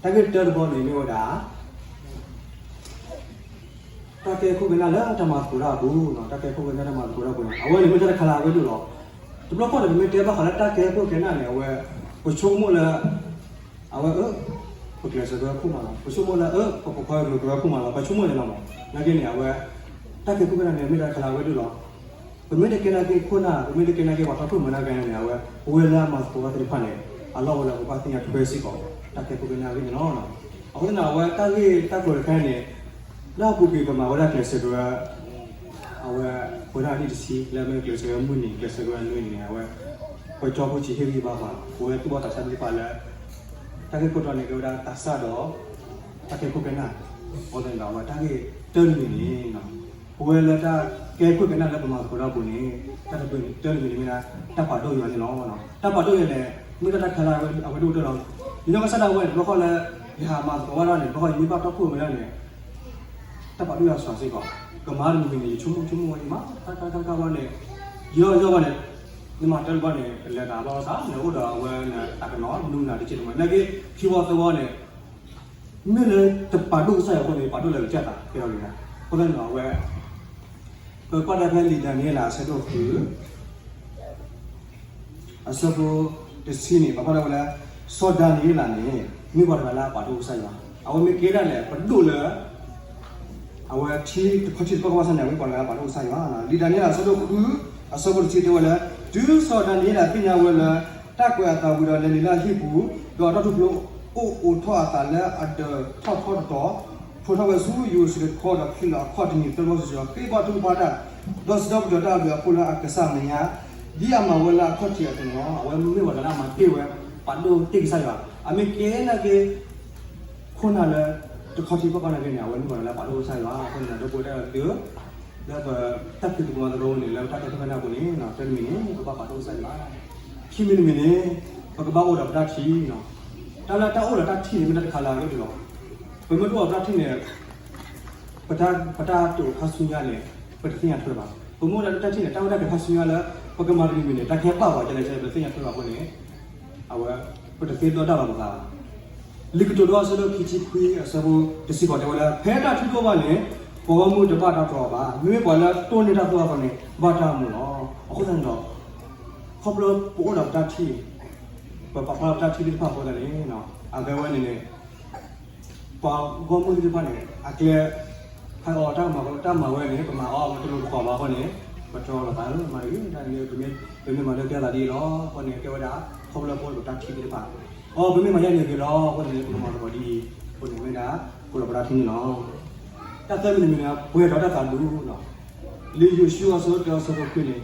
တၢ်ဂ့ၢ်တၢတဘီန့ၣ်မ့ၢ်ဝဲဒၣ် တၢ်ကဲခိၣ်ကနၣ်လၢတၢ်မၤသကိးတၢ်အပူၤ, တၢ်ကဲခိၣ်ကနၣ်တၢ်မၤသကိးတၢ်အပူၤန့ၣ် အဝဲန့ၣ်မ့ၢ်တၢ်တခါလၢအရ့ဒိၣ်လီၤ. တဘျီဃီန့ၣ် ပမ့ၢ်တဲဘၣ်ဃးလၢတၢ်ကဲခိၣ်ကနၣ်န့ၣ် အဝဲ ပဆိကမိၣ်လၢ အဝဲအၢ ပကျဲးစၢးကရၢခိၣ်မးလီၤ, ပဆိကမိၣ်လၢအၢ ပပိာ်ခွါကရၢခိၣ်မးလီၤ, ပဆိကမိၣ်န့ၣ်လီၤမး. နာ်က့န့ၣ် အဝဲ တၢ်ကဲခိၣ်ကနၣ်န့ၣ် မ့ၢ်တၢ်တခါလၢအရ့ဒိၣ်လီၤ. ပမ့ၢ်တကဲနာ်က့ခိၣ်နၢ်, ပမ့ၢ်တကဲနာ်က့ပှၤတီခိၣ်ရိၣ်မဲတဂၤန့ၣ် အဝဲ ပဝဲလၢအမၤသကိးတၢ်သ့ၣ်တဖၣ်န့ၣ် အလီၢ်အိၣ်လၢပဘၣ်သ့ၣ်ညါထွဲစ့ၢ်ကီး တၢ်ကဲခိၣ်ကနၣ်အဂ့ၢ်န့ၣ်လီၤ. အဃိသတးန့ၣ် အဝဲတၢ်ဂ့ၢ်တၢ်ကျိၤတခါအံၤန့ၣ် လၢအပူၤကွံာ်ပမၤဝဲဒၣ်ကျဲးစၢးကရၢ အဝဲ ပဝဲဒၣ်နံၣ်တဆံ လၢအမ့ၢ်ကျဲးစၢးကရၢမုၢ်နံၤ ကျဲးစၢးကရၢနွံနံၤန့ၣ် အဝဲ ပကၠီဖိဆံးဟ့ၣ်ဂံၢ်ဘါပှၤ ပဝဲသူၣ်ဘီၣ်သးစၢ်သ့ၣ်တဖၣ်လၢ တၢ်ဂ့ၢ်ခိၣ်တီန့ၣ် ကဲဝဲဒၣ်သးစၢ်ဒီး တၢ်ကဲခိၣ်ကနၣ်. အဃိသတးန့ၣ်ဒီး အဝဲတၢ်ဂ့ၢ်တၢတမံၤန့ၣ် ပဝဲလၢတၢ်ကဲခိၣ်ကနၣ်လၢပမၤသကိးတၢ်အပူၤန့ၣ် တၢ်တမံၤန့ၣ်မ့ၢ်ဒၣ် တၢ်ပာ်ဒိၣ်ယွၤန့ၣ်လီၤ. တၢ်ပာ်ဒိၣ်ယွၤန့ၣ် မ့ၢ်တၢ်တၢ်ခါလၢအဝဲဒိၣ်ကတၢၢ်လီၤ. ညီကစၢ်ဒၣ်ဝဲန့ၣ် တဘျီဃီလၢ ယဟးမၤသကိးဝဲဒၣ်န့ၣ် တဘျီဃီယမ့ၢ်ဘၣ်တီခိၣ်ရိၣ်မဲဒၣ်န့ၣ် တၢ်ပာ်ဒိၣ်ယွၤစှၤစ့ၢ်ကီး, ကမၤတမံၤမံၤန့ၣ် ယဆိကမိၣ်ဆိကမိၣ်ဝဲ ယမၤတၢ်တခါတခါတခါဘၣ်န့ၣ် ယီယီဘၣ်န့ၣ် နမၤတၢ်တဘၣ်န့ၣ် ကလဲၤတၢ်ဘၣ်ဆၣ် နအိၣ်ဒီးအဝဲနတၢ်ကနီၤ နူနၤတက့ၢ်တမံၤ နာ်က့ ခံဝီသၢဝီန့ၣ် မ့ၢ်လၢတပာ်ဒိၣ်ကစၢ်ယွၤအဃိန့ၣ် ပာ်ဒိၣ်လၢကစၢ်သးကဲထီၣ်လံ. အဃိသတးန့ၣ်ဒီး အဝဲ ပကွၢ်ဒၣ်ဖဲလံာ်ဒၤနံးယ့လးအဆၢဒိၣ်ဃု အဆၢဖိတဆံန့ၣ် ပာ်ဖျါထီၣ်ဝဲလၢ စီၤဒၤနံးယ့လးန့ၣ် မ့ၢ်ပှၤတဂၤလၢအပာ်ဒိၣ်ကစၢ်ယွၤ, အဝဲမ့ၢ်ကဲဒၣ်လဲာ် ပဒိၣ်လၢ အဝဲထံတခီထံတခီကီၢ်ဆၢန့ၣ် အဝဲပှၤတဂၤလၢအပာ်ဒိၣ်ကစၢ်ယွၤ. လံာ်ဒၤနံးယ့လးအဆၢဒိၣ်ဃု အဆၢဖိတဆံတဲဝဲလၢ တုၤစီၤဒၤနံးယ့လးသ့ၣ်ညါဝဲလၢ တၢ်ကွဲးအသးဝံၤဒီး လဲၤနုာ်လၢအဟံၣ်ပူၤ, ဒီးအတီၢ်ထူၣ်ဖျိအိၣ်အိးထီၣ်အသးလၢအဒၢးထီၣ်ထီတတီၤ, ဖျိထီၣ်ဝဲဆူယရူၤၡလ့ၣ်တခီဒီးချံးလီၤအခီၣ်တနံၤသၢဘီတစုဒီး ဃ့ဘါထုကဖၣ်တၢ်, ဒီးစံးထီၣ်ပတြၢၤတၢ်အဘျုးအဖှိၣ်လၢအကစၢ်အမဲာ်ညါ, ဒ်အမၤဝဲလၢအခီၣ်ထံးအသိးန့ၣ်လီၤ. အဝဲမ့ၢ်ပှၤတဂၤလၢအမၤတ့ၢ်ဝဲ ပာ်ဒိၣ်တ့ၢ်ကစၢ်ယွၤ, အမ့ၢ်ကဲနာ်က့ ခိၣ်နၢ်လၢ တခီထံတခီကီၢ်နာ်က့န့ၣ် အဝဲမ့ၢ်ပှၤတဂၤလၢပာ်ဒိၣ်ကစၢ်ယွၤ, အဃိန့ၣ်ဒီး ပဝဲဒၣ်ဒီး လၢပတၢ်ဖံးသကိးမၤသကိးန့ၣ် လၢပတၢ်ကဲခိၣ်ကနၣ်အပူၤန့ၣ် တၢ်တမံၤန့ၣ် ပကဘၣ်ပာ်ဒိၣ်ကစၢ်ယွၤ, ခံမံၤတမံၤန့ၣ် ပကဘၣ်အိၣ်ဒီးပတၢ်ထံၣ်, တၢ်လၢတၢ်အိၣ်ဒီးတၢ်ထံၣ်န့ၣ် မ့ၢ်တၢ်တခါလၢအရ့ဒိၣ်လီၤ. ပမ့ၢ်တအိၣ်ဒီးပတၢ်ထံၣ်န့ၣ် ပတၢ် ပတၢ်တိာ်ခါဆူညါန့ၣ် ပတသ့ၣ်ညါထွဲဘၣ်. ပမ့ၢ်အိၣ်ဒီးတၢ်ထံၣ်န့ၣ် တၢ်အိၣ်တၢ်ကဲခါဆူညါလၢ ပကမၤတမံၤမံၤန့ၣ် တၢ်ကဟဲဘၣ်ပှၤကလဲၣ်ကလဲၣ် ပတသ့ၣ်ညါထွဲဘၣ်အဃိန့ၣ် အဝဲ ပတသ့ဒီတၢ်လီၤပသးဘၣ်. လံာ်ကတိၤဒိအဆၢဒိၣ်ခံဆံခွံအဆၢဖိတဆံဃိးတဲဝဲလၢ ဖဲတၢ်ထုကဖၣ်ဘၣ်န့ၣ် ပှၤဂီၢ်မုၢ်တဘၣ်တၢ်တီအီၤဘၣ်. မ့မ့ၢ်ပှၤလၢတိၢ်န့ၢ်တၢ်သိၣ်တၢ်သီန့ၣ် ဘၣ်တၢ်အိၣ်မူလီၤ. အဃိသတးန့ၣ်ဒီး ခီဖျိပအိၣ်ဒီးပတၢ်ထံၣ် ပပာ်ဖျါပတၢ်ထံၣ်သ့ၣ်တဖၣ်အဃိသတးန့ၣ် အကဲဝဲန့ၣ်န့ၣ် ပှၤဂီၢ်မုၢ်သ့ၣ်တဖၣ်န့ၣ် အကျဲ ဟဲအီၤတၢ်မၤ တၢ်မၤဝဲန့ၣ် ပမၤအီၤ ပတလိၣ်တကိးဘၣ်အဃိန့ၣ် ပတြီလိာ်သးလၢမၤတဂ့ၤ တၢ်န့ၣ် ပမ့ၢ်မၤလၢကဲသးဒ်အံၤလီၤ. အဃိန့ၣ် ကဲဝဲဒၣ် ခီဖျိပအိၣ်ဒီးပတၢ်ထံၣ်သ့ၣ်တဖၣ် အီၤ ပမ့ၢ်မၤယဲန့ၣ်ဂ့ၤလီၤ. အဃိန့ၣ် ပကမၤသကိးဒ်အံၤ အဃိန့ၣ်မ့ၢ်ဒၣ် ပအိၣ်ဒီးပတၢ်ထံၣ်န့ၣ်လီၤ. တၢ်သၢမံၤတမံၤန့ၣ် ပှဲၤဒီးတၢ်သးဒူ လံာ်ယိၤၡူအဆၢဒိၣ်တၢအဆၢဖိခွံန့ၣ်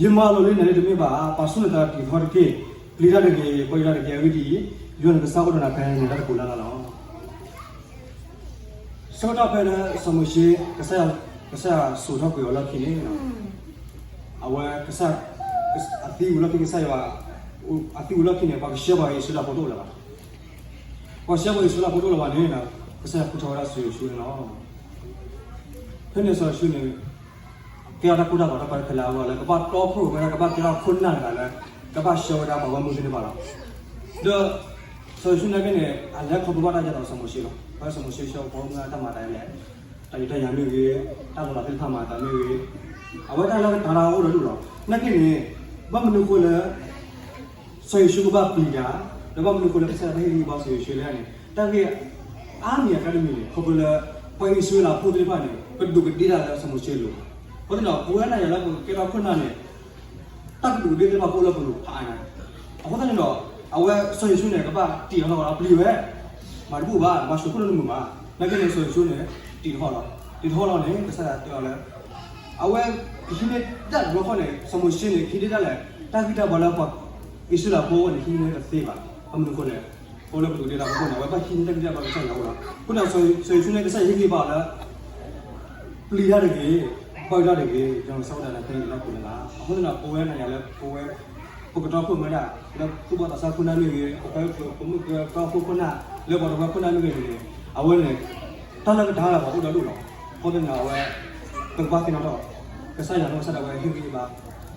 ယမၤလိာ်လံနၤလၢတမ့ၢ်ဘၣ်, ပာ်ဆူၣ်နသးတံာ်ထီတက့ၢ်, ပျံၤတၢ်တဂ့ၤ, ပှဲၤတၢ်တက့ၢ်, အဂ့ၢ်ဒ်အံၤ, ယွၤနကစၢ်အိၣ်ဒီးနၤဖဲနံၤလၢတကိးလၢ်လၢ်လီၤ. ဆၢကတီၢ်ဖဲလၢစီၤမိၤၡ့ ကစၢ်ယွၤစိာ်ထီၣ်ကွံာ်အီၤလီၢ်ခံန့ၣ် အဝဲ အသံဝံၤလီၢ်ခံကစၢ်ယွၤ အသံဝံၤလီၢ်ခံန့ၣ် ပှၤကဆှၢပှၤအံၣ်စရ့လးဖိတအိၣ်လၢၤဘၣ်. ပှၤဆှၢပှၤအံၣ်စရ့လးဖိတအိၣ်လၢၤဘၣ်န့ၣ် ကစၢ်ယွၤဃုထၢဝဲဒၣ်စီၤယိၤၡူန့ၣ်လီၤ. ဖဲန့ၣ်စီၤယိၤၡူန့ၣ် ကဲထီၣ်တၢ်ကိၢ်တၢ်ဂီၤတၢ်ပၢတၢ်ဖဲလၢအဂီၢ်လၢ ကဘၣ်တီခိၣ်ရိၣ်မဲ ကဘၣ်ကဲထီၣ်ခိၣ်နၢ်တဂၤလၢ ကဘၣ်ဆှၢဝဲဒၣ်ပှၤဂီၢ်မုၢ်သ့ၣ်တဖၣ်လီၤ. ဒီး စီၤယိၤၡူနာ်က့န့ၣ် အလဲၤခီဖျိဘၣ်တၢ်ယဲၢ်ဒီးစီၤမိၤၡ့လီၤ. ဖဲစီၤမိၤၡ့ဆှၢပှၤဂီၢ်မုၢ်တၢ်မၤတၢ်လဲၣ် တၢ်ဒုးတၢ်ယၤမ့ၢ်ဂ့ၤ, တၢ်လီၤလးသ့ၣ်တဖၣ်မၤအသးမ့ၢ်ဂ့ၤ, အဝဲတၢ်လၢကတၢၢ်တၢ်အိၣ်ဒီးဒူၣ်လီၤ. နာ်က့န့ၣ် ဘၣ်မနုၤဃိလၢ စီၤယိၤၡူကဘၣ်ပျံၤတၢ်, ဒီးဘၣ်မနုၤဃိလၢကစၢ်ယွၤဘၣ်ဟ့ၣ်ဂံၢ်ဘါစီၤယိၤၡူလဲၣ်န့ၣ် တၢ်ဂ့ၢ်အါမံၤအကျါတမံၤန့ၣ် ခီဖျိလၢ ပှၤအံၣ်စရ့လးဖိသ့ၣ်တဖၣ်န့ၣ် ကဒူးကဒ့တၢ်လၢစီၤမိၤၡ့အလိၤ. အဃိသတးဒီး ပဝဲဒၣ်ယၤလၢပကဲထီၣ်ခိၣ်နၢ်န့ၣ် တၢ်ကဒူးကဒ့သ့ၣ်တဖၣ်ကအိၣ်လၢပလိၤဖးအါညါ. အဃိသတးန့ၣ်ဒီး အဝဲစီၤယိၤၡူန့ၣ် ကဘၣ်တံာ်ထီၣ်လီၤ ပျံၤဝဲ, မၤတဘူၣ်ဘၣ် ဘၣ်ဆိးခိၣ်လၢနမုာ်ဘၣ်. နာ်က့န့ၣ် စီၤယိၤၡူန့ၣ် တံာ်ထီၣ်လီၤ. တံာ်ထီၣ်လီၤန့ၣ် ကစၢ်ယွၤတဲအီၤလၢ အဝဲကဟံးန့ၢ်ဒၣ်တဘျီဃီန့ၣ် စီၤမိၤၡ့န့ၣ် ကဟံးန့ၢ်ဒၣ်လဲာ် တၢ်ဂံၢ်တၢ်ဘါလၢပှၤအံၣ်စရ့လးဖိအအိၣ်န့ၣ် ဟံးန့ၢ်တသ့ဘၣ်. ဘၣ်မနုၤအဃိလဲၣ်, အိၣ်လၢပဒူးဒ့တၢ်ဖီခိၣ်န့ၣ် အဝဲဘၣ်ဟံးန့ၢ်တၢ်ဂံၢ်တၢ်ဘါကစၢ်ယွၤအအိၣ်လီၤ. အဃိဒီး စီၤယိၤၡူန့ၣ် ကစၢ်ယွၤဟ့ၣ်ဂံၢ်ဘါအီၤလၢ ပျံၤတၢ်တဂ့ၤ, ဘၣ်တၢ်တဂ့ၤ, ယွၤကစၢ်အိၣ်ဒီးနၤဖဲနံၤလၢတကိးလၢ်လၢ်. အဃိသတးဒီး ပဝဲနၤယၤလၢပဝဲ ပကတီခိၣ်ရိၣ်မဲဒၣ် လၢသူၣ်ဘီၣ်သးစၢ်ခိၣ်နၢ်မ့ၢ်ဂ့ၤ, ပကတီခိၣ်ခိၣ်နၢ် လၢပှၤတဝၢခိၣ်နၢ်မ့ၢ်ဂ့ၤန့ၣ် အဝဲန့ၣ် တၢ်လၢကတၢၢ်လၢပှၤအိၣ်ဒီးဒူၣ်လီၤ. အဃိသတးဒီး အဝဲ ပကဘၣ်သ့ၣ်နီၣ်ထီၣ် ကစၢ်ယွၤနီၢ်ကစၢ်ဒၣ်ဝဲဟ့ၣ်ဂံၢ်ဟ့ၣ်ဘါ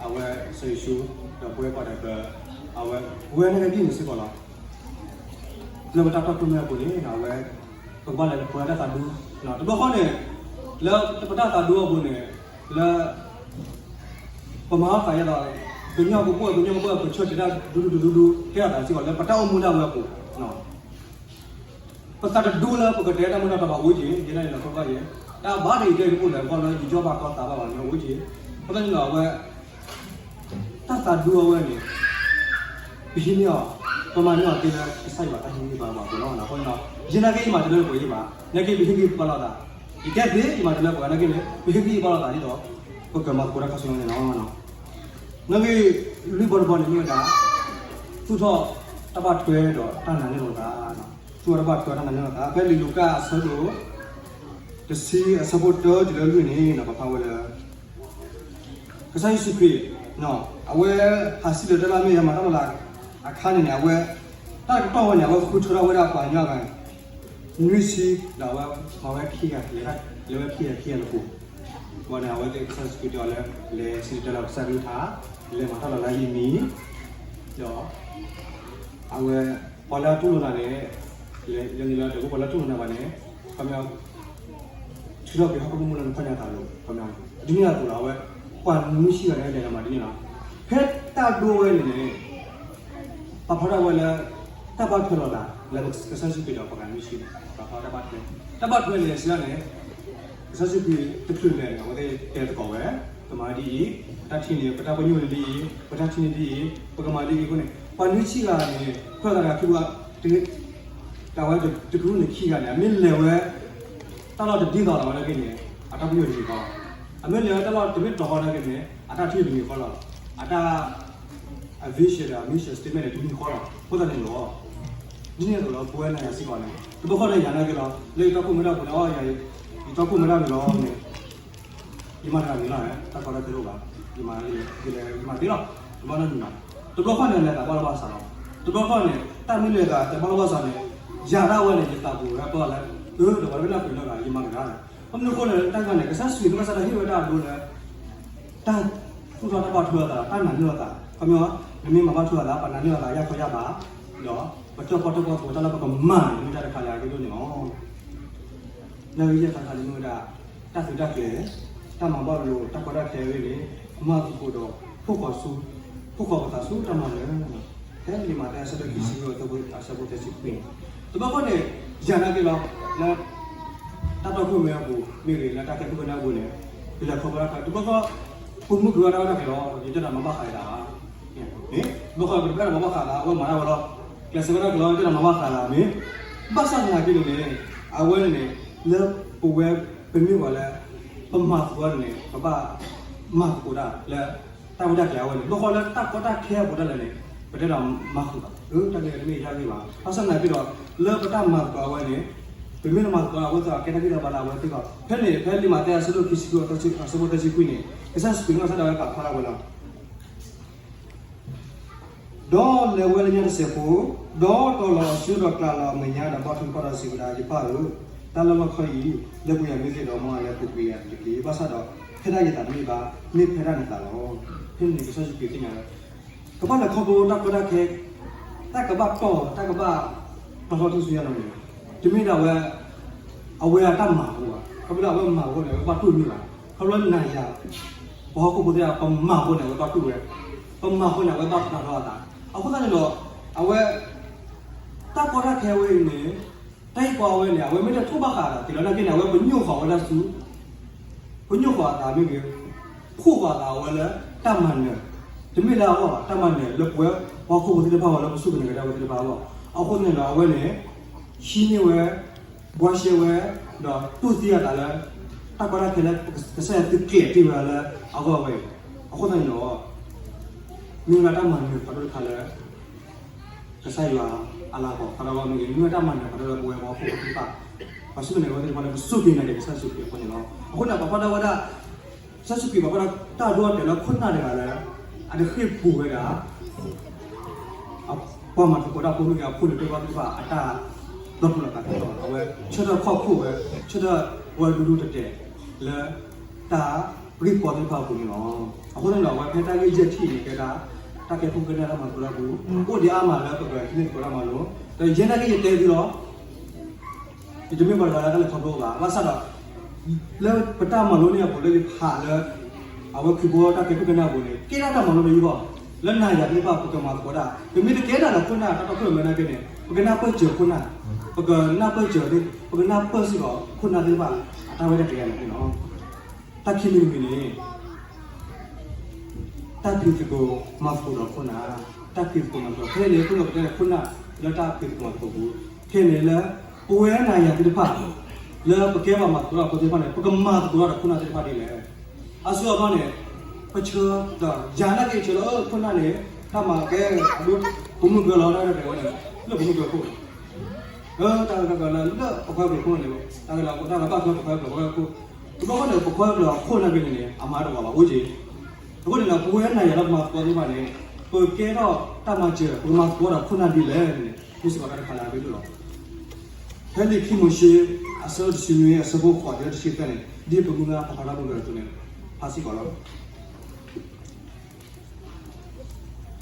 အဝဲစီၤယိၤၡူ ဒီးပဝဲကိးဂၤဒဲး အဝဲ ပဝဲန့ၣ်ကဒ်န့ၣ်စ့ၢ်ကီးလီၤ. လၢပတၢ်တီခိၣ်ရိၣ်မဲအပူၤန့ၣ် အဝဲ ပကဘၣ်လဲၤပှဲၤတၢ်သးဒူ, တဘျီဃီန့ၣ် လၢပတၢ်သးဒူအပူၤန့ၣ် လၢ ပမၤအီၣ်သးယဲဒီး ကညီကပိာ် ကညီကပိာ် ပဆၢတဲာ်တၢ်ဒူဒူဒူဒူ ကဲထီၣ်သးစ့ၢ်ကီးလၢပတၢ်အိၣ်မူဒၣ်ဝဲအပူၤ ပသးတဒူလၢပကတဲတၢ်မုၢ်တၢ်တီဘၣ်အိၣ်က့ၤ ယဲဒၣ်န့ၣ်လီၤ ခီဘၣ်ယဲ, တၢ်ဘၣ်ဒ်အံၤကဲကပိာ်လဲၣ် ဘၣ်လၢယကၠီဘၣ်ကီသးဘၣ်ဘၣ်န့ၣ်အိၣ်က့ၤ, အဃိသတးန့ၣ်ဒီးအဝဲ တၢ်သးဒူအဝဲန့ၣ် ပဟံးန့ၢ်အီၤ ပမၤန့ၢ်အီၤသ့လၢ ကစၢ်ယွၤတၢ်ဟ့ၣ်ဂံၢ်ဟ့ၣ်ဘါဘၣ်အဃိလီၤ. အဃိန့ၣ်ဒီး ယနာ်က့ယမၤတလၢပှဲၤယံၤဘၣ်, နာ်က့ပဟ့ၣ်ဂံၢ်ဟ့ၣ်ဘါလိာ်သး, ယကဲသ့ ယမၤတလၢပှဲၤနာ်က့န့ၣ် ပဟ့ၣ်ဂံၢ်ဟ့ၣ်ဘါလိာ်သးဒ်သိး ပကမၤသကိးတၢ်ခါဆူညါန့ၣ်လီၤ. နာ်က့ လွံၢ်ဘီတဘီန့ၣ်မ့ၢ်ဝဲဒၣ် သူၣ်ထီၣ်တၢ်ဘၣ်ထွဲဒီးတၢ်နာ်န့ၢ်လိာ်သး, သူၣ်ထီၣ်တၢ်ဘၣ်ထွဲတၢ်နာ်န့ၢ်လိာ်သး ဖဲလံာ်လူၤကၣ်အဆၢဒိၣ် တဆံအဆၢဖိတၢတုၤလၢလွံၢ်န့ၣ် ပဖးဝဲလၢ ကစၢ်ယ့ၣ်ၡူးခရံာ် အဝဲဟးဆှဲးလၢတၢ်လၢအမ့ၢ်ယမၤတၢ်လီၤလးအခါန့ၣ်န့ၣ် အဝဲ တၢ်ကတီၢ်ဝဲန့ၣ် အဝဲဃုထၢထီၣ်ဝဲဒၣ်ပှၤကညီဂၤ နွံဆံ ဒီးအဝဲမၤဝဲခံဂၤ လဲၤဝဲခံဂၤခံဂၤလၢပူၤ, ဘၣ်န့ၣ် အဝဲသ့ၣ်ကစၢ်ယ့ၣ်ၡူးခရံာ်တဲအီၤလၢ လဲၤဆှဲးလၢတၢ်လၢကစၢ်ကလုၢ်ကထါ, လဲၤမၤတၢ်လီၤလးယံာ်မံၤ, ဒီး အဝဲ ပှၤလၢအတူၢ်လိာ်နၤန့ၣ် လဲၤနုာ်လီၤတၢ် ပှၤလၢအတူၢ်လိာ်နၤဘၣ်န့ၣ် ခီပညီ ထုးထီၣ်က့ၤဟီၣ်ခိၣ်ကမူၣ်လၢနခီၣ်ညါသးလီၤ ခီပညီ ဒ်န့ၣ်အသိးလီၤ အဝဲ ပှၤနွံဆံဂၤန့ၣ် လဲၤလီၤမးဒ်န့ၣ်လီၤ. ဖဲတၢ်ဒိဝဲန့ၣ်န့ၣ် ပာ်ဖျါထီၣ်ဝဲလၢ တၢ်ဘၣ်ထွဲလိာ်သး လၢကစၢ်ယ့ၣ်ၡူးခရံာ်ဒီးပှၤဂၤနွံဆံန့ၣ် ပာ်ဖျါတၢ်ဘၣ်ထွဲ, တၢ်ဘၣ်ထွဲန့ၣ် စံးဒ်န့ၣ် ကစၢ်ယ့ၣ်ၡူးခရံာ်တချုးလဲၤန့ၣ် အဝဲသ့ၣ်တဲသကိးဝဲ, ပမၤဒ်အံၤ, ပတၢ်ထံၣ်န့ၣ် ပတၢ်ပညိၣ်န့ၣ်ဒ်အံၤ, ပတၢ်ထံၣ်န့ၣ်ဒ်အံၤ, ပကမၤဒ်အံၤအဃိန့ၣ် ပှၤနွံဆံဂၤန့ၣ် ဖဲသးတဂၤခံဘိ တဂၤဝဲတကရူၢ်န့ၣ်ခံဂၤန့ၣ် အမ့ၢ်လဲၤဝဲ တၢ်လီၢ်တဒ်သိးလီၤဝဲနာ်က့န့ၣ် အတၢ်ပညိၣ်တမံၤဃီလီၤ. အမ့ၢ်လဲၤဝဲတၢ်လီၢ်တမ့ၢ်တီၤဃီနာ်က့န့ၣ် အတၢ်ထံၣ်တမံၤဃီလီၤ. အတၢ် အ vision ဒီး mission statement န့ၣ် တမံၤဃီလီၤ. အဃိသတးန့ၣ်လီၤ. ဒ်န့ၣ်အသိးလီၤ ပဝဲနၤယၤစ့ၢ်ကီးန့ၣ် တဘျီဃီန့ၣ် ယၤနာ်က့လီၤ လၢယတီခိၣ်မ့ၢ်ဒၣ်ပူၤန့ၣ် အီ ယတီခိၣ်မ့ၢ်ဒၣ်မ့ၢ်လီၤန့ၣ် ယမၤတဂၤမ့ၢ်လီၤန့ၣ် တၢ်ကီတၢ်ခဲတအိၣ်ဘၣ်. ယမၤ ယမၤသ့လီၤ. တဘၣ်နီတမံၤဘၣ်. တဘျီဃီန့ၣ် လဲၤသးဘၣ်လီၢ်ဘၣ်စးလီၤ. တဘျီဃီန့ၣ် တၢ်မ့ၢ်လဲၤသးတဘၣ်လီၢ်ဘၣ်စးန့ၣ် ယၤဒၣ်ဝဲန့ၣ် ယသးပူၤဝဲပၢၢ်လၢ အၢ ဒီးပှၤတဘၣ်လၢအပှ့ၤနီတဂၤ ယမၤတဂၤန့ၣ် ဘၣ်မနုၤအဃိလဲၣ် တၢ်ဂၤန့ၣ် ကစၢ်ယ့ၣ်ၡူးခရံာ်ဘၣ်ဆၣ်ဒီးဟ့ၣ်ဝဲတၢ်အဒိလၢ တၢ်သူၣ်ထီၣ်တၢ်ဘၣ်ထွဲလိာ်သး တၢ်နာ်န့ၢ်လိာ်သး ခီပညီ နမ့ၢ်မၤဘၣ်ထွဲလိာ်သး ပှၤနာ်န့ၢ်လိာ်သး ယၢ်ခီယၢ်ဘၣ် ဒီးပတီၢ်ပီၣ်တၢ်ပီၣ်တၢ်လၢပကမၤန့ၣ် မ့ၢ်တၢ်တခါလၢအဂ့ၢ်ဒိၣ်န့ၣ်လီၤ. နာ်က့ယဲၢ်တခါန့ၣ်မ့ၢ်ဝဲဒၣ် တၢ်သုးတၢ်ကျဲၤ တၢ်မၤဘၣ်လိာ် တၢ်ကီတၢ်ခဲအဂ့ၢ်န့ၣ် မၤသကိးဒီး ဖှိၣ်ဃီဆူ ဖှိၣ်ဃီပသးဆူတၢ်မၤနၢၤ ဖဲလံာ်မးသဲအဆၢဒိၣ်ခံဆံ အဆၢဖိသၢဆံခွံန့ၣ် တဘျီဃီန့ၣ် ယၤနာ်က့လီၤ လၢ တၢ်တီခိၣ်ရိၣ်မဲအပူၤ မ့ၢ်ဂ့ၤ လၢတၢ်ကဲခိၣ်ကနၢ်အပူၤန့ၣ် ပလဲၤခီဖျိတၢ်ခဲ တဘျီဃီ ပမူကွံာ်ဝဲဒၣ်တၢ်ကီတၢ်ခဲလီၤ ယတဲဒၣ်မၤဘၣ်ဃးဒီးတၢ်ဘၣ် တဘျီဃီပတဘၣ်ဒၣ်မၤဘၣ်ဃးဒီး အဝဲမၤတၢ်ဝဲလီၤ ကျဲးစၢးဝဲဒၣ်ကလီၤ ယတဲဒၣ်မၤဘၣ်ဃးဒီးမ့ၢ် ဘၣ်ဆၣ်သနာ်က့န့ၣ်န့ၣ် အဝဲန့ၣ်န့ၣ် လၢပဝဲ ပမ့ၢ်ပှၤလၢ ပမၤသကိးန့ၣ် ပဘၣ် မၤသကိးတၢ်လၢ တၢ်ဝဲတၢ်ကျဲၤအဝဲန့ၣ် ဘျီဃီလၢတၢ်ကီတၢ်ခဲအပူၤဒၣ်လဲာ်န့ၣ် ပတဲဒၣ်မၤဃုာ်ဘၣ် အၢ တၢ်ဂ့ၢ်တမ့ၢ်ယါဂ့ၢ်ဘၣ် ဘၣ်ဆၣ်သနာ်က့ဒီး လၢပတၢ်မၤသကိးအဝဲန့ၣ် ပမ့ၢ်တမၤသကိးအဝဲသ့ၣ်အကဲတၢ်ဂ့ၢ်လၢဘၣ်လၢအဝဲသ့ၣ်ဘၣ် ဖဲန့ၣ် ဖဲလံာ်မးသဲအဆၢဒိၣ်ခံဆံဃု အဆၢဖိသၢဆံခွံန့ၣ် ကစၢ်ယ့ၣ်ၡူးခရံာ်နီၢ်ကစၢ်ဒၣ်ဝဲပာ်ဖျါထီၣ်ဝဲလီၤ ဒီးလဲၤဝဲလၢညါတစဲးဖိ, ဒီးတီၤလီၤအစုဒီးကျးလီၤအမဲာ်ညါဒီးဘီၣ်ထွဲကပီၤဒီးစံးဝဲဒၣ်, ယပၢ်ဧၢ, တၢ်လၢလီၢ်ခီအံၤ လၢပှဲၤယၤမ့ၢ်သ့ဒီး မ်အလဲၤပူၤကွံာ်ယၤတက့ၢ်. ဘၣ်ဆၣ်ဒီး ဖဲဒၣ်ယသးတမ့ၢ်ဘၣ်, မ့ၢ်ဖဲဒၣ်နသးလီၤ. ဖဲန့ၣ်ကစၢ်ယ့ၣ်ၡူးခရံာ်သ့ၣ်ညါဝဲ ကဘၣ်လဲၤခီဖျိတၢ်ကီတၢ်ခဲ, တၢ်ကဘၣ်တီၢ်, တၢ်ကဘၣ်တီထီၣ်ထူၣ်စုညါလီၤန့ၣ်, တမ့ၢ်ဒၣ်ဝဲ အဝဲအတၢ်မၤအဃိဘၣ်. ခီဖျိလၢအဝဲမၤအဃိန့ၣ် အဝဲဘၣ်တူၢ်န့ၢ်ဘၣ်. ခီဖျိလၢနၤယၤ ပှၤဟီၣ်ခိၣ်ဖိသ့ၣ်တဖၣ် ပမၤအဃိန့ၣ် အဝဲဘၣ်တူၢ်ဝဲ, ပမၤအဃိန့ၣ် အဝဲဘၣ်ပာ်ထီၣ်အသး. အဃိသတးန့ၣ်ဒီး အဝဲ တၢ်ကီတၢ်ခဲဝဲအံၤန့ၣ် တၢ်ဟ့ၣ်ကီအဝဲန့ၣ် အဝဲမ့ၢ်တထိၣ်ဘၣ်ဃးအသးက့ၤလီၤနာ်က့န့ၣ် အဝဲပညိၣ်ဃီၤဝဲဒၣ်ဆူ ပညိၣ်ဃီၤအသးမ့ၢ်ဂ့ၤ, ဖှိၣ်ဃီၤအသးအဝဲလၢတၢ်မၤနၢၤ, တမ့ၢ်လၢအဂီၢ်ဘၣ်, တၢ်မၤနၢၤလၢပဝဲပှၤဟီၣ်ခိၣ်ဖိသ့ၣ်တဖၣ်အဂီၢ် လၢပစူၢ်က့ၤနာ်က့ၤတၢ်ဝဲသ့ၣ်တဖၣ်အဂီၢ်. အဃိသတးန့ၣ်ဒီး အဝဲန့ၣ် ဟံးန့ၢ်ဝဲ ဘှါရှဲဝဲ ဒီးတူၢ်သံအသးလၢ တၢ်ကီတၢ်ခဲလၢကစၢ်ယွၤသုးကျဲၤတ့ၢ်ဝဲဒၣ်လၢအဂီၢ်ဝဲအံၤ. အဃိသတးန့ၣ်ဒီး မ့ၢ်ဝဲဒၣ်တၢ်မၤနၢၤဖးဒိၣ်တခါလၢ ကစၢ်ယွၤအလၤကပီၤဖးဒိၣ်ဝဲမ့ၢ်ဂ့ၤ, မ့ၢ်ဝဲဒၣ်တၢ်မၤနၢၤဖးဒိၣ်လၢပဝဲပှၤဟီၣ်ခိၣ်ဖိသ့ၣ်တဖၣ် ပှၤစူၢ်က့ၤနာ်က့ၤတၢ်ဝဲသ့ၣ်တဖၣ်လၢပစူၢ်က့ၤနာ်က့ၤကစၢ်ယ့ၣ်ၡူးခရံာ်အဃိန့ၣ်လီၤ. အဃိန့ၣ် ပာ်ဖျါထီၣ်ဝဲဒၣ် ကစၢ်ယ့ၣ်ၡူးခရံာ်ပာ်ဖျါထီၣ်တၢ်ဒိအတဲာ်လၢခိၣ်နၢ်တဂၤလၢ အတဃ့ၢ်ပူၤဝဲဒၣ် ပှၤမၤသကိးတၢ်ဖိမ့ၢ်ဂ့ၤ အဖိလံၤတၢ်ပှၢ်သ့ၣ်တဖၣ်အတၢ်လီၤတူာ်လီၤကာ်သ့ၣ်တဖၣ်လီၤ. အဝဲဆၢထၢၣ်ခီၣ်ခိၣ်ဝဲ, ဆၢထၢၣ်ဝဲဒူဒူတဲာ်တဲာ်လၢတၢ်ဂ့ၢ်ကီသ့ၣ်တဖၣ်အပူၤန့ၣ်လီၤ. အဃိသတးန့ၣ်ဒီး အဝဲဖဲတၢ်ဂ့ၢ်ယဲၢ်ထံၣ်န့ၣ် ကဲဒၣ်တၢ်ကဲခိၣ်ကဲနၢ်တၢ်မၤသကိးတၢ်ပူၤ, အိၣ်ဒံးအါမးလၢပကဟံးန့ၢ်သကိးတၢ်မၤလိ ဒီးယဲနာ်က့ယတဲသုလီၤ, ယတမ့ၢ်ပှၤတဂၤလၢတၢ်လဲၤခီဖျိဘၣ်, ဘၣ်ဆၣ်ဒီး လၢပတၢ်မၤလိန့ၢ်အပူၤလၢယဖးလၢ အဝဲခရံာ်ဖိတၢ်ကဲခိၣ်ကဲနၢ်အပူၤန့ၣ် ကဲထီၣ်တၢ်မၤလိလၢယဂီၢ်, လၢနၤယၤသ့ၣ်တဖၣ် ပကမၤသကိးတၢ်, ပမ့ၢ်တကဲတၢ်ဒီးခိၣ်နၢ်တၢ်တီခိၣ်ရိၣ်မဲနာ်က့န့ၣ် ပကနၢ်ပၢၢ်စၢၤခိၣ်နၢ်, ပကနၢ်ပၢၢ်စၢၤ, ပကနၢ်ပၢၢ်စ့ၢ်ကီးခိၣ်နၢ်သ့ၣ်တဖၣ် အတၢ်ရဲၣ်တၢ်ကျဲၤန့ၣ်လီၤ. တၢ်ခံမံၤတမံၤန့ၣ် တၢ်ဖံးသကိးမၤသကိးဒီးခိၣ်နၢ်, တၢ်ဖံးသကိးမၤသကိး, ဖဲန့ၣ် ခိၣ်နၢ်ကတဲခိၣ်နၢ်လၢတၢ်ဖံးသကိးမၤသကိးပူၤ, ဖဲန့ၣ်လၢ ပဝဲနၤယၤသ့ၣ်တဖၣ် လၢပကဲပှၤမၤသကိးတၢ်ဖိသ့ၣ်တဖၣ်န့ၣ် ပကမၤသကိးတၢ်ဒီးခိၣ်နၢ်သ့ၣ်တဖၣ်ဒ်လဲၣ်. အါစုအါဘျီန့ၣ် ပဆၢဒီးယၤနာ်က့ဆၢလၢခိၣ်နၢ်န့ၣ် တၢ်မၤကဲ အဒိ ပမုၢ်ကၢလီၤ တၢ်ရဲၣ်တၢ်ကျဲၤဝဲန့ၣ် လၢပမုၢ်ကၢခိၣ်န့ၣ် တၢ်ဂၤလၢပှၤခွဲးပျီခိၣ်န့ၣ် တၢ်ဂၤလၢတၢ်ဂၤဘၣ်ထွဲပှၤခွဲးပျီခိၣ်, တဘျီဃီန့ၣ် ပှၤခွဲးပျီခိၣ်နာ်က့န့ၣ်န့ၣ် အမၤတဝီဘၣ်အိၣ်က့ၤ. အဃိန့ၣ်ဒီး ပဝဲနၤယၤလၢပမၤသကိးသ့ၣ်တဖၣ်န့ၣ် ပကဲထီၣ်တၢ်မၤစၢၤ ပကမၤသကိးဒီးခိၣ်နၢ်ဒ်လဲၣ်န့ၣ် မ့ၢ်စ့ၢ်ကီးတၢ်တခါလၢအရ့ဒိၣ်လီၤ. ဖဲလံာ်ခံမိၤၡ့ အဆၢတဆံနွံ အဆၢဖိဃိးတုၤလၢတဆံသၢန့ၣ် ဒ်ပမုၢ်ဂၤပာ်ဖျါထီၣ်မုၢ်ကၢၤအသိးန့ၣ် ဖးစ့ၢ်ကီးလီၤ.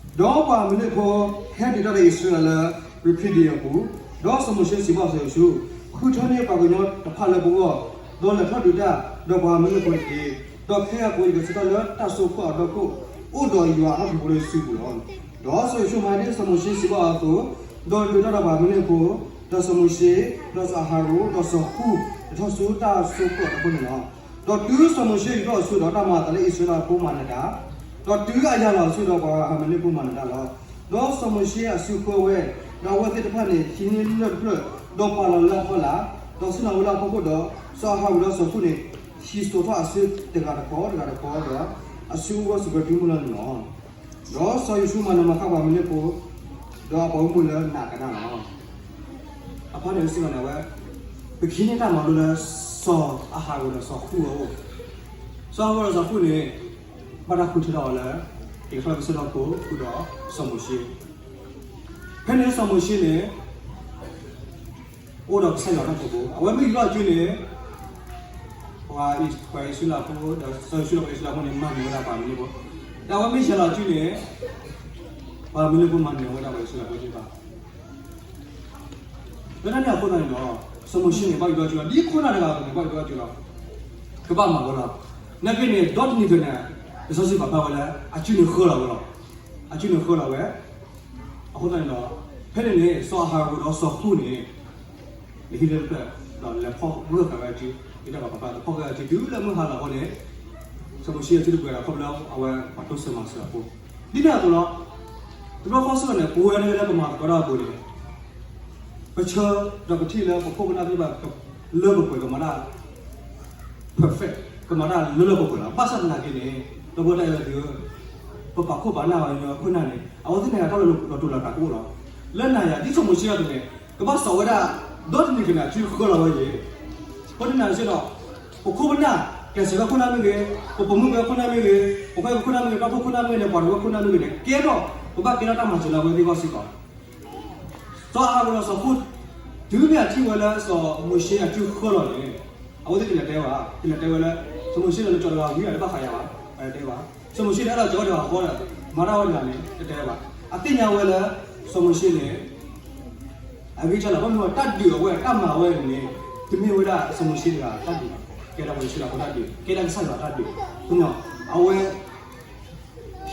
ဒီးပှၤအမၤလ့းဖိ ဟဲဒုးတၢ်ဒီးအံၣ်စရ့လးလၢ ရ့ဖံဒံအပူၤ, ဒီးစီၤမိၤၡ့စံးဘၣ်စီၤယိၤၡူး, ဃုထၢန့ၢ်ပှၤကညီတဖၣ်လၢပဂီၢ်, ဒီးလဲၤထီၣ်ဒုးတၢ်ဒီးပှၤအမၤလ့းဖိတက့ၢ်. ဒီးခဲအံၤအပူၤ ယကဆၢထၢၣ်လၢတၢ်စိာ်ခိၣ်အဒီခိၣ် အိၣ်ဒီးယွၤအလီၢ်ဖိလၢယစုပူၤလီၤ. ဒီးစီၤယိၤၡူမၤဒ်စီၤမိၤၡ့စံးဘၣ်အီၤအသိး, ဒီးဒုးတၢ်ဒီးပှၤအမၤလ့းဖိ, ဒီးစီၤမိၤၡ့, ဒီးစီၤအၤဟရိၣ်, ဒီးစီၤဃူ, လဲၤထီၣ်ဆူတၢ်စိာ်ခိၣ်အဒီခိၣ်န့ၣ်လီၤ. ဒီးတုၤစီၤမိၤၡ့ယူာ်ထီၣ်အစုဒီးတၢ်မၤအသးလၢအံၣ်စရ့လးဖိမၤနၢၤတၢ်, ဒီးတုၤအယၤလီၤအစုဒီးပှၤအမၤလ့းဖိမၤနၢၤတၢ်လီၤ. ဒီးစီၤမိၤၡ့အစုဃၢဝဲ, ဒီးအဝဲသ့ၣ်တဖၣ်န့ၣ် ဟံးန့ၢ်လၢၢ်တဖျၢၣ်, ဒီးပာ်လီၤလၢအဖီလာ်, ဒီးဆ့ၣ်နီၤဝဲလၢအဖီခိၣ်ဒီး, စီၤအၤဟရိၣ်ဒီးစီၤဃူန့ၣ် ဟံးစိာ်ထီၣ်အစုတဂၤတခီတဂၤတခီဒီး, အစုအိၣ်ဂၢၢ်ဆိးကျၢၤတုၤမုၢ်လီၤနုာ်လီၤ. ဒီးစီၤယိၤၡူမၤနၢၤမၤဃၣ်ပှၤမၤလ့းဖိ, ဒီးအပှၤအိၣ်မူလၢနးကနၣ်လီၤ. အဖီန့ၣ်စံးဘၣ်န့ၣ် အဝဲ, ပကဟံးန့ၢ်တၢ်မၤလိလၢ စီၤအၤဟရိၣ်ဒီးစီၤဃူအအိၣ်, စီၤအၤဟရိၣ်ဒီးစီၤဃူန့ၣ် ဘၣ်တၢ်ဃုထၢထီၣ်အီၤလၢ က့ၤထီၣ်ကစၢၢ်ဒီခိၣ်ဃုာ်ဒီးစီၤမိၤၡ့, ဖဲန့ၣ်စီၤမိၤၡ့န့ၣ် အိၣ်ဒီးကစၢ်ယွၤအတၢ်ဖိ, အဝဲမ့ၢ်ယူာ်ထီၣ်အစုန့ၣ် ပှၤအံၣ်စရ့လးဖိ, ဒီးစီၤယိၤၡူဒီးပှၤအံၣ်စရ့လးဖိန့ၣ် မၤနၢၤဝဲဒၣ်ပှၤမၤလ့းဖိ, ဒီးအဝဲမ့ၢ်ယၤလီၤအစုန့ၣ် ပှၤမၤလ့းဖိမၤနၢၤဝဲဒၣ်ပှၤအံၣ်စရ့လးဖိသ့ၣ်တဖၣ်. လၢတၢ်န့ၣ်အဃိသတးန့ၣ်ဒီး စီၤမိၤၡ့န့ၣ် ဘၣ်ယူာ်ထီၣ်အစုလီၤ, ဒ်ခိၣ်နၢ်တဂၤအသိးန့ၣ် ဘၣ်ယူာ်ထီၣ်အစုလီၤ, ကဘၣ်မၤဝဲလီၤ. နာ်က့န့ၣ် ဒီတနံၤအံၤန့ၣ် လံာ်စီဆှံပာ်ဖျါဝဲလၢ အစုန့ၣ်ဃၢလီၤဝဲလီၤ, အစုန့ၣ်ဃၢလီၤဝဲ. အဃိသတးန့ၣ်ဒီး ဖဲန့ၣ်န့ၣ် စီၤအၤဟရိၣ်ဒီးစီၤဃူန့ၣ် လဲၤဟံးလၢၢ်တဖျၢၣ် ဒီးလဲၤဖီၣ်ဂၢၢ်ဃာ်ဝဲအစု, ဒ်တၢ်ပာ်ဖျါ ဖီၣ်ဂၢၢ်အစုတုၤလၢမုၢ်ဟါလီၤအဃိန့ၣ် စီၤမိၤၡ့အစုတပှဲၤဒီး ခီဖျိလၢအဝဲပှၤတိစၢၤမၤစၢၤအဃိ, ဒ်န့ၣ်အသိးလီၤ. တဘျီဃီစ့ၢ်ကီးန့ၣ် ပဝဲဒၣ်လၢပမၤသကိးတၢ်အပူၤန့ၣ် ပဆၢဒီးပထံၣ်လၢပခိၣ်ပနၢ်သ့ၣ်တဖၣ် လၢပှဲၤပှဲၤကမၤတၢ် perfect ကမၤတၢ်လၢလၢပှဲၤပှဲၤလီၤ. ဘၣ်ဆၣ်သနာ်က့န့ၣ် ဒီပုၢ်ဝဲၢ်သ့ၣ်ဧၢ, ပပာ်ခိၣ်ပာ်နၢ်အီၤ ခိၣ်နၢ်န့ၣ် အဝဲသ့ၣ်န့ၣ် တၢ်လီၤတူာ်လီၤကာ်ကအိၣ်လီၤ. လၢနၤယၤ ဒ်စီၤမိၤၡ့အသိးန့ၣ် ကဘၣ်စိာ်ဝဲဒၣ် ဒီတနံၤအံၤန့ၣ် အစုဃၢလီၤဝဲအံၤ, အဃိသတးန့ၣ်စ့ၢ်ကီး ပခိၣ်ပနၢ် ကျဲးစၢးခိၣ်နၢ်မ့ၢ်ဂ့ၤ, ပပိာ်မုၣ်ဖိခိၣ်နၢ်မ့ၢ်ဂ့ၤ, ပခွဲးဖိခိၣ်နၢ်မ့ၢ်ဂ့ၤ, ဒီဖိခိၣ်နၢ်မ့ၢ်ဂ့ၤန့ၣ် ပှၤတဝၢခိၣ်နၢ်မ့ၢ်ဂ့ၤန့ၣ် ကဲထီၣ် ပဘၣ်ကဲထီၣ်တၢ်မၤစၢၤလၢအဝဲသ့ၣ်အဂီၢ်စ့ၢ်ကီး စီၤအၤဟရိၣ်ဒီးစီၤဃူ တုၤမ့ၢ်အထံၣ်ဝဲလၢစီၤမိၤၡ့အစုဃၢလီၤန့ၣ် အဝဲသ့ၣ်ကလဲၤတဲဘၣ်, ကလဲၤတဲဝဲလၢ စီၤမိၤၡ့န့ၣ် လၢကၠီၤတဂၤဝံၤ တဘၣ်ဃးယၤဘၣ်, တဲဘၣ်. စီၤမိၤၡ့န့ၣ်အဲၣ်ဒိးကၠီၤဝဲတဂၤဃီဒီး မၤတၢ်ဝဲတဂၤန့ၣ် တတဲဘၣ်. အသ့ၣ်ညါဝဲလၢ စီၤမိၤၡ့န့ၣ် အဂံၢ်စၢ်လီၤ ဘၣ်မနုၤတၢ်ဒုးအဝဲ တၢ်မၤဝဲန့ၣ် တမ့ၢ်ဝဲဒၣ်စီၤမိၤၡ့တဂၤတၢ်ဒုးဘၣ်, ကဲဒၣ်ပှၤအံၣ်စရ့လးဖိတၢ်ဒုး, ကဲဒၣ်ကစၢ်ယွၤတၢ်ဒုး, အဝဲ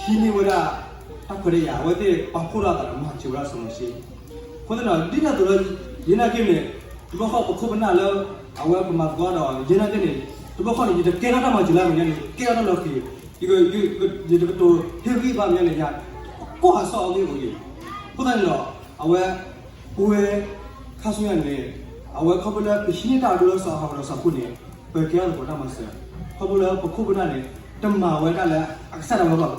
ဟံးန့ၢ်ဝဲဒၣ် တၢ်ခွဲးတၢ်ယာ် အဝဲသ့ၣ်ပာ်ဖှိၣ်ထီၣ်အသးဒီးမၤစၢၤဝဲဒၣ်စီၤမိၤၡ့, အဃိသတးဒီး ဒ်န့ၣ်အသိးလၢ ယဲနာ်က့န့ၣ် တဘျီဃီပခိၣ်ပနၢ်လၢ အဝဲပမၤသကိးဒီး ယဲနာ်က့န့ၣ် တဘျီဃီန့ၣ် ယတကဲထီၣ်တၢ်မၤစၢၤလၢအမဲာ်ညါန့ၣ် ကဲထီၣ်တၢ်လီၤဃံၤ, ယတကတိၤဟ့ၣ်ဂံၢ်ဘါမဲာ်ညါန့ၣ် ယကွၢ်အစီအီၤဂ့ၢ်အိၣ်ဂ့ၤ, အဃိသတးန့ၣ်ဒီး အဝဲ ပဝဲ ခါဆူညါန့ၣ် အဝဲခီဖျိလၢပဟံးန့ၢ်တၢ်အဒိလၢစီၤအၤဟရိၣ်ဒီးစီၤဃူန့ၣ် ပကဲထီၣ်သကိးတၢ်မၤစၢၤ, ခီဖျိလၢပခိၣ်ပနၢ်န့ၣ် တမၤဝဲဒၣ်လၢအကစၢ်ဒၣ်ဝဲဘၣ်,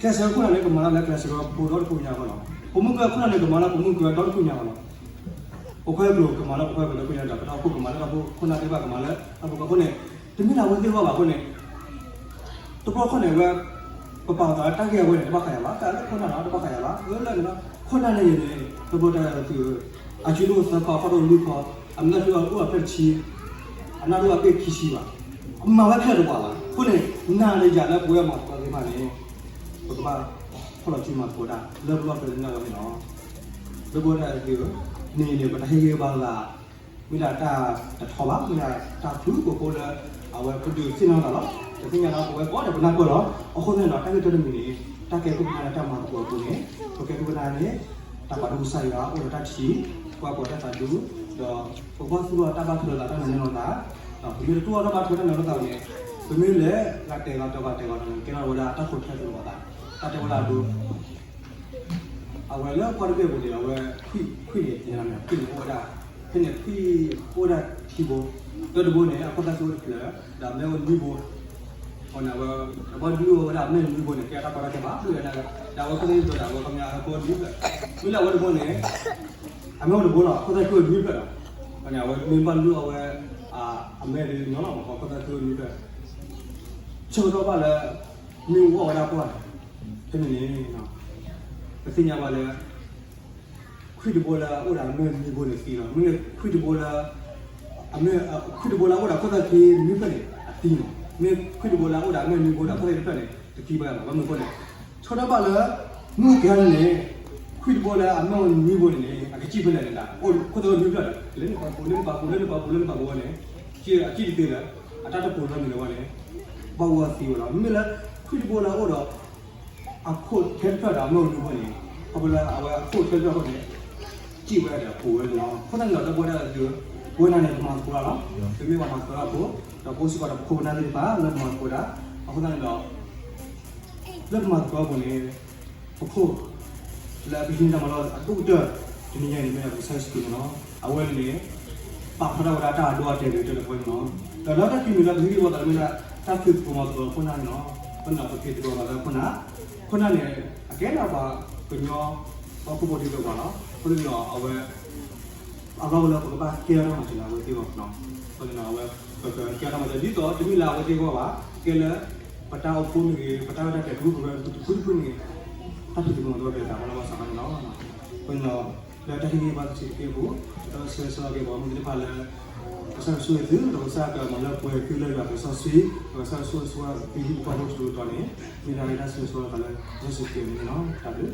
ကျဲးစၢးခိၣ်နၢ်န့ၣ် ကမၤတၢ်လၢကျဲးစၢးဖိဒီတဖုညါဃီလီၤ, ပမုၢ်ကၢခိၣ်နၢ်န့ၣ် ကမၤလၢပမုၢ်ကၢဒီတဖုညါဃီလီၤ, ပခွဲးကျိၤကမၤလၢပခွဲးကျိၤဒီတဖုညါဒီး ပတၢ်အိၣ်ဖှိၣ်ကမၤလၢတၢ်အိၣ်ဖှိၣ်ခိၣ်နၢ်သ့ၣ်တဖၣ်ကမၤလၢတၢ်အိၣ်ဖှိၣ်အဃိန့ၣ် တမ့ၢ်လၢအဝဲသ့ၣ်အဂီၢ်ဘၣ်အဃိန့ၣ် တဘျီခီန့ၣ် အဝဲ ပပာ်အသးလၢတၢ်ဂ့ၢ်အဝဲန့ၣ် တဘၣ်ဃးယၤဘၣ်, တၢ်လၢခိၣ်နၢ်န့ၣ် တဘၣ်ဃးယၤဘၣ်, လၢန့ၣ် ခိၣ်နၢ်န့ၣ်န့ၣ် တဘျီတၢ်သု အစုဒိၣ်သၢခီ ခီၣ်ဒိၣ်လွံၢ်ခီ, အမ့ၢ်တၢ်သုအိၣ်အဖျၢၣ်တဆံ, အနၢ်တအိၣ်အဖျၢၣ်ခံဆံဘၣ်, အမၤဝဲခဲလၢာ်တပှၤဘၣ်, အဃိန့ၣ် နၤဒီးယၤလၢပဝဲမၤသကိးသ့ၣ်တဖၣ်န့ၣ် ပကဘၣ်ဖီၣ်လီၤစုမၤသကိးတၢ် လၢပလီၢ်ဖဲလၢနၢ်ဝဲန့ၣ်လီၤ. ဒီပုၢ်ဝဲၢ်သ့ၣ်ဧၢ, န့ၣ်န့ၣ် ပတၢ်ဟ့ၣ်ဂံၢ်ဟ့ၣ်ဘါလိာ်သး မ့ၢ်ဒၣ်တၢ်တထီဘၣ်, မ့ၢ်ဒၣ်တၢ်ဖုၣ်ကိာ်ဖိလၢ အဝဲပဒုးသ့ၣ်နီၣ်လိာ်သးလီၤ. တသ့ၣ်ညါလၢပဝဲကိးဂၤဒဲးပနၢ်ပၢၢ်လီၤ. အဃိသတးန့ၣ်ဒီး တၢ်ဂ့ၢ်တၢ်တမံၤန့ၣ် တၢ်ကဲခိၣ်ကနၣ်လၢတၢ်မၤသကိးအပူၤန့ၣ် ပကဲခိၣ်ကနၣ်န့ၣ် တၢ်ပာ်ဒိၣ်ကစၢ်ယွၤ အိၣ်ဒီးတၢ်ထံၣ်, ပှၤကွၢ်တၢ်သးဒူ, ဒီးပကဘၣ်သူၣ်ထီၣ်တၢ်ဘၣ်ထွဲလိာ်သး တၢ်နၢၤန့ၢ်လိာ်သး, ဒီးပမ့ၢ်တသူၣ်ထီၣ်တၢ်ဘၣ်ထွဲတၢ်နၢၤလိာ်သးန့ၣ် ပမ့ၢ်လဲၤဂၤတဲာ်ဂၤတီၤဂၤတဲာ်ဂၤတီၤန့ၣ် ကဲထီၣ်ဝဲဒၣ်တၢ်ခိၣ်ထၢၣ်သလိာ်သး, တၢ်တဲဝဲဒၣ်ဒိ အဝဲလၢပှၢ်တဘ့ၣ်အပူၤန့ၣ် အဝဲခွံၣ်, ခွံၣ်န့ၣ် သ့ၣ်ညါလီၤမ့ၢ် ခွံၣ်န့ၣ်အိၣ်ဝဲဒၣ်, ဖဲန့ၣ်ခွံၣ်အိၣ်ဝဲဒၣ်ခံဘိ, တၢတဘိန့ၣ် အခိၣ်သၣ်ခံအိၣ်တဖျၢၣ်, ဒီးအမဲၢ်အိၣ်နွံဘိ, အဃိန့ၣ် အဝဲ တဘၣ်ဒုးအိၣ်ဝဲဒၣ်အမဲၢ်နွံဘိန့ၣ် ကဲတၢ်ကီတၢ်ခဲဘၣ်, ဒ်န့ၣ် ဒီးအဝဲခိၣ်သၣ်ခံအိၣ်ဒီး အဝဲခီပညီအခိၣ်နွံဖျၢၣ်, မ့ၢ်လၢအဝဲတဘိန့ၣ် အမဲၢ်အိၣ်တဘိလီၤ, အခိၣ်သၣ်ခံအိၣ်နွံဖျၢၣ်လီၤ. အဃိန့ၣ် အဝဲမ့ၢ်ဘၣ်လုၢ်အီၣ်ဝဲ အမဲၢ်ဒ်ညီလီၤမး အခိၣ်သၣ်ခံအိၣ်နွံဖျၢၣ်, ဆၢကတီၢ်ဘၣ်လၢ မ့ၢ်အီၣ်ဝဲဒၣ်ပှၢ်န့ၣ်, ဖဲန့ၣ်န့ၣ် ပသ့ၣ်ညါဘၣ်လၢ ခွံၣ်တဘိလၢအအိၣ်ဒီးအမဲၢ်နွံဘိန့ၣ်သံလီၤ. မ့ၢ်ခွံၣ်တဘိလၢ အမဲၢ်, ခွံၣ်တဘိလၢအအိၣ်ဒီးအခိၣ်သၣ်ခံနွံဖျၢၣ်န့ၣ် အသံလီၤ. မ့ၢ်ခွံၣ်တဘိလၢအအိၣ်ဒီးအမဲၢ်နွံဘိဒီးအခိၣ်သၣ်ခံတဖျၢၣ်န့ၣ် တသံဘၣ်လီၤ. ဘၣ်မနုၤအဃိန့ၣ် ဆၢကတီၢ်ဘၣ်လၢ မုၢ်ကဟါန့ၣ် ခွံၣ်တဘိလၢအမဲၢ်နွံဘိန့ၣ်န့ၣ် အကစံၣ်ဖဲလဲၣ်န့ၣ်ဒီး အိၣ်ခိၣ်သၣ်ခံနွံဖျၢၣ်ဒီး လၢန့ၣ်ပာ်ပူၤ လၢန့ၣ်ပာ်ပူၤ လၢန့ၣ်ပာ်ပူၤ လၢန့ၣ်ပာ်ပူၤန့ၣ် ကစံၣ်တသ့ဒီး အတၢ်တပူၤလၢမုၢ်လၢဝဲန့ၣ် ဘၣ်အိၣ်သံဝဲလီၤ. မ့မ့ၢ်လၢ ခွံၣ်တဘိလၢအအိၣ်ဒီး အခိၣ်ထဲတဖျၢၣ်ဒီးအမဲၢ်နွံဘိန့ၣ် ခီဖျိလၢအဝဲအခိၣ်ထဲတဖျၢၣ်အဃိန့ၣ် စံၣ်ဝဲဒီးပူၤဝဲန့ၣ်လီၤ. အဃိသတးန့ၣ်ဒီး ဒီပုၢ်ဝဲၢ်သ့ၣ်ဧၢ, ပဝဲဒၣ်န့ၣ် ပမၤသကိးတၢ်လီၤ. ပမ့ၢ်ပှၤမၤသကိးတၢ်ဖိ, ဒီးပအိၣ်စ့ၢ်ကီးဒီးပခိၣ်ပနၢ်သ့ၣ်တဖၣ်လၢပမၤသကိးတၢ်, အဃိသတးန့ၣ်ဒီး လၢပမၤသကိးအပူၤန့ၣ် ပခိၣ် လၢအကဟံးန့ၢ်တၢ်မၤလိအဒိၣ်ကတၢၢ် တနံၤညါအံၤန့ၣ် မ့ၢ်ဒၣ်ပကစၢ်ယ့ၣ်ၡူးခရံာ်န့ၣ်လီၤ. အဝဲန့ၣ်န့ၣ် ပာ်ဖျါထီၣ်ဝဲဒၣ်တၢ်အဒိအတဲာ်ဂ့ၤကတၢၢ်လၢပဝဲန့ၣ်လီၤ. ဒီးလၢတၢ်ခံမံၤလၢပဟ့ၣ်ဂံၢ်ဘါသးလၢမ့ၢ်ဒၣ် တၢ်ဖံးသကိးမၤသကိးခိၣ်နၢ်န့ၣ်လီၤ. အဃိန့ၣ်ဒီး ပဖံးသကိးမၤသကိးခိၣ်နၢ်, ခိၣ်နၢ်န့ၣ် အကဲဒၣ်ပှၤကညီ ပှၤခိၣ်ဖိဒံးပှၤလီၤ. အဃိန့ၣ်ဒီးအဝဲ အလီၢ်အိၣ်လၢပကဘၣ်ကဲထီၣ်တၢ်မၤစၢၤလၢအဝဲသ့ၣ်အဂီၢ်န့ၣ်လီၤ. အဃိန့ၣ်ဒီးအဝဲ ပကကဲထီၣ်တၢ်မၤစၢၤ ဒ်သိးတမ့ၢ်လၢအဝဲသ့ၣ်အဂီၢ်ဘၣ်, ကဲလၢ ပတၢ်အိၣ်ဖှိၣ်မ့ၢ်ဂ့ၤ ပတၢ်ရဲၣ်တၢ်ကျဲၤတဖုတဖုမ့ၢ်ဂ့ၤ တၢ်ဖံးသကိးမၤသကိးကဲသးပှၤလၢဘၣ်ဆၣ်ခါန့ၣ်လီၤ. အဃိန့ၣ်ဒီး လၢတၢ်ဟ့ၣ်ဂံၢ်ဘါတဆံးတက့ၢ်အပူၤ ဒီးဆၢဂ့ၤဆၢဝါက့ၤပှၤမုၣ်သ့ၣ်တဖၣ်လၢ ကစၢ်ယွၤဆိၣ်ဂ့ၤသု, ဒီးကစၢ်ယွၤကမၤလၢပှဲၤသုလၢယွၤအကစီဆှံ, ဒီးကစၢ်ယွၤဆိၣ်ဂ့ၤဆိၣ်ဝါသုဟံၣ်ဖိဃီဖိတစိၤတတီၤန့ၣ်, မ့ၢ်ဒၣ်တၢ်ဆၢဂ့ၤဆၢဝါသးလၢ ကစၢ်ယ့ၣ်ၡူးခရံာ်အမံၤန့ၣ်လီၤ. တၢ်ဘျုး